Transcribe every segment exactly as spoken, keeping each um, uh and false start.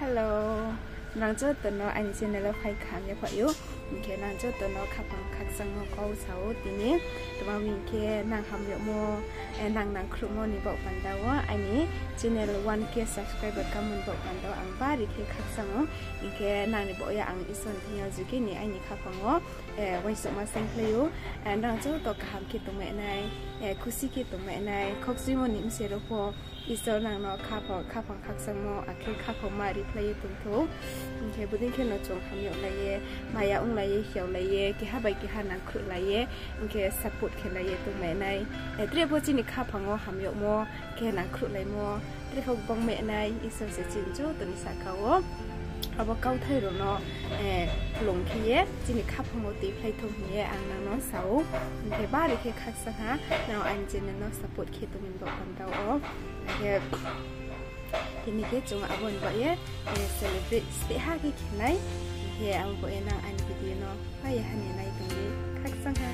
Hello, nang joto no aini channel wo phai kaham yaphaih ou. Hing khe nang joto no khaphang khakchangmo kau sa ou tini. Tma hing khe nang hamyagmo, eh, nang nangkhruhmo ni baoh panda wo aini channel one K subscriber kamon baoh panda wo ang bari khe khakchang ou. Hing khe nang ni baoh ye ang Isor ni thing yo jikini aini khaphang wo, eh, uaingsouhma saingphlai ou. Eh, nang joto kaham khe tongmai nai, eh, khusi khe tongmai nai, khokchuimo ni bse rao pho Isor nang no khaphang, khaphang khakchangmo, akhe khaphang ma riphlai ye tongthou. Hing khe bodei khe no chung hamyaglai ye, maya onglai ye, hiaolai ye, keha bai keha nangkhruhlai ye, hing khe support khelai ye tongmai nai. Eh, tre pho chini khaphang wo hamyagmo, khe nangkhruhlaimo, tre pho gbangmai nai, Isor se chini joto ni sahka wo abo kauthai rao no, eh, phlung khe ye, chini khaphang wo tuiphlai thou hing ye ang nang no sa ou. Hing khe bari khe khakchang ha, nang aini channel no support khe tongmani baoh panda wo. Hing khe tini khe chung abo ni baoh ye, eh, celebrate steh ha khe khe nai. Hing khe abo baoh ye nang aini video no pai ye hani nai tong di, khakchang ha.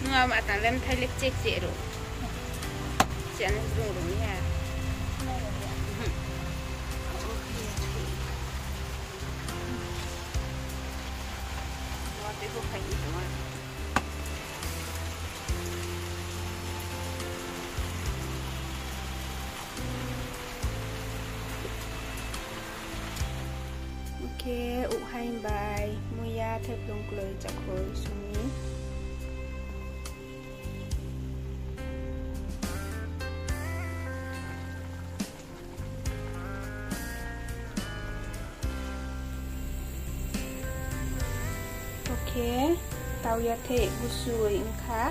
Nung ama tang le mthai le kchek kchek rao. Chiano rung rung ya. Wa tei bo phai ni tong a. Khe, uh, hai bai muiya thaiplung kloi chakhoi sung mi. Khe, tau ya the gusui ongkha.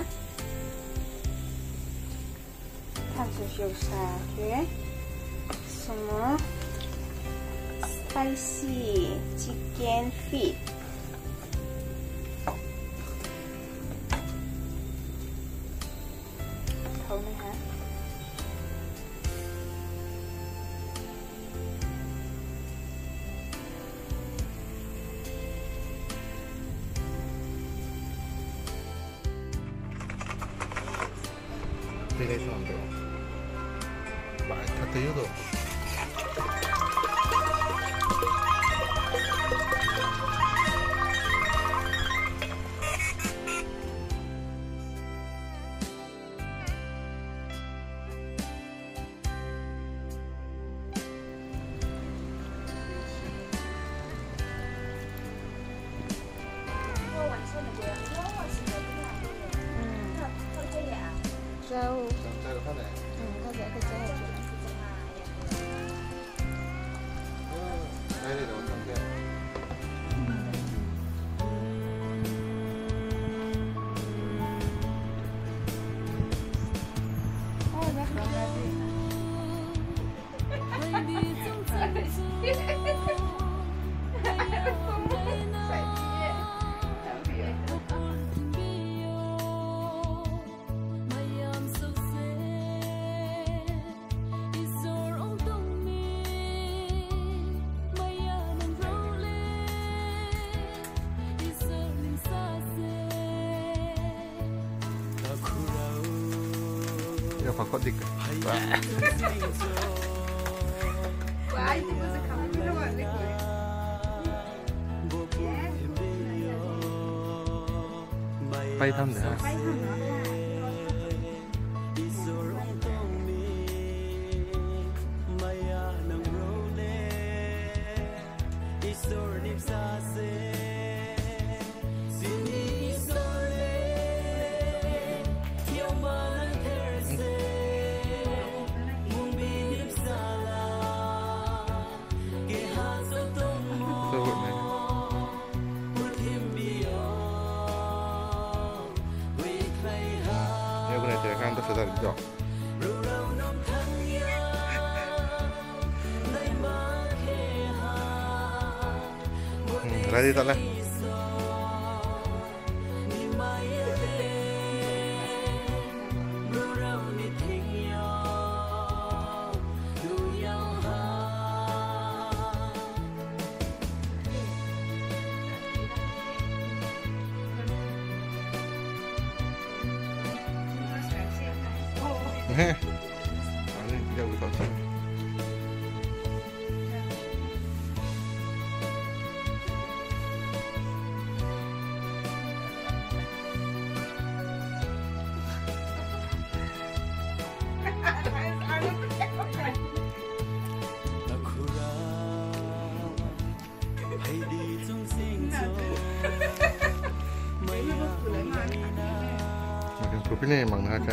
Thansa siousa khe sungmo spicy chicken feet. Thao nai ha. Tei lai song do. Bai, kha tei yo do. Ya, pakot dik. Pai tham de ha. Hmm, ready ta le. He. Ani tidak bisa. Makin kopi ni mang na ka.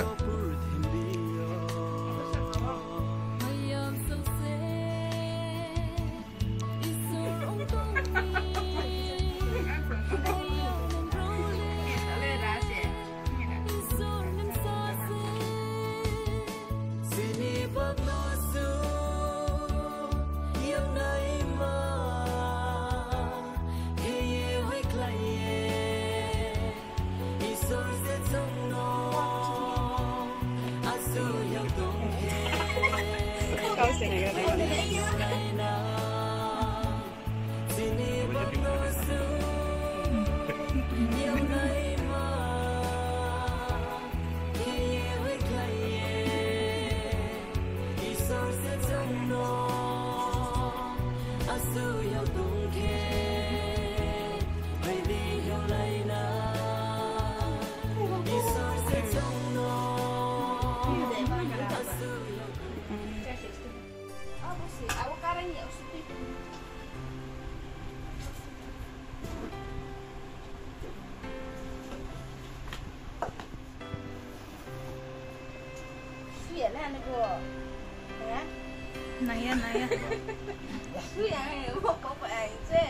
Suya na ni bo. Eh? Naya, naya. Suya, eh, bo, bo, bo, eh, je.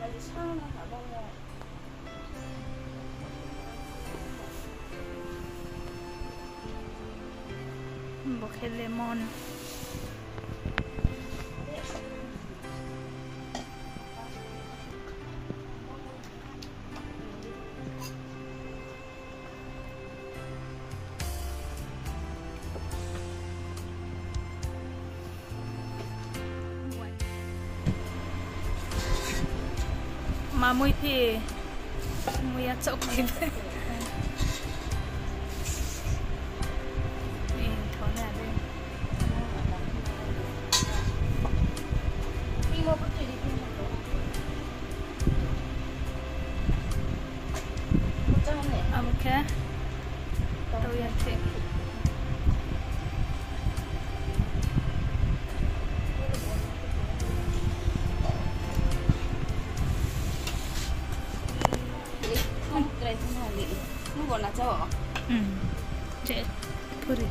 Lagi sang na ha, bo, bo. Bo khe lemon. Ma mui phi, mui ya chok phi. Ni thon ya de. Abo khe tau ya khe. Hmm. Je, puri.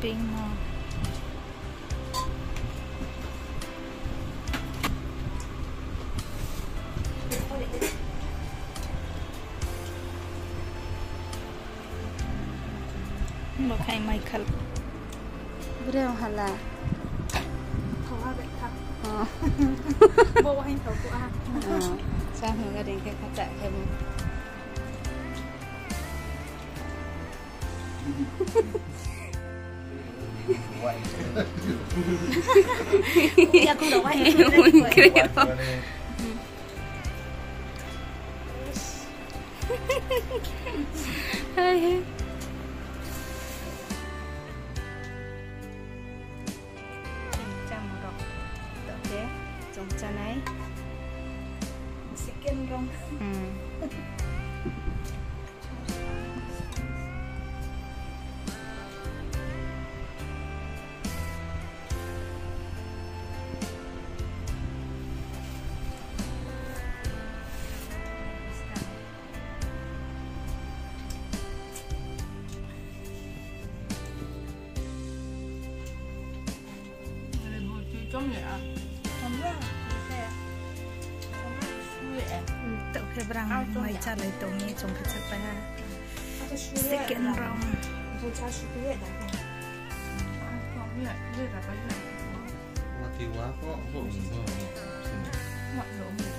Pink no. Bo khai mai khal. Bre hala. Thawa bai kha. Oh. Bo wahing thau ko a. Oh. Sa hung ga ding khe kha cha khe bo. Chamo rok. Tokhe chung chanai. Second round. Hmm. Tokhe brang mai chalai tong ni chung khe chakpai ha. Second round. Lera pai na. Wati wa pho bo. Ma lo mi.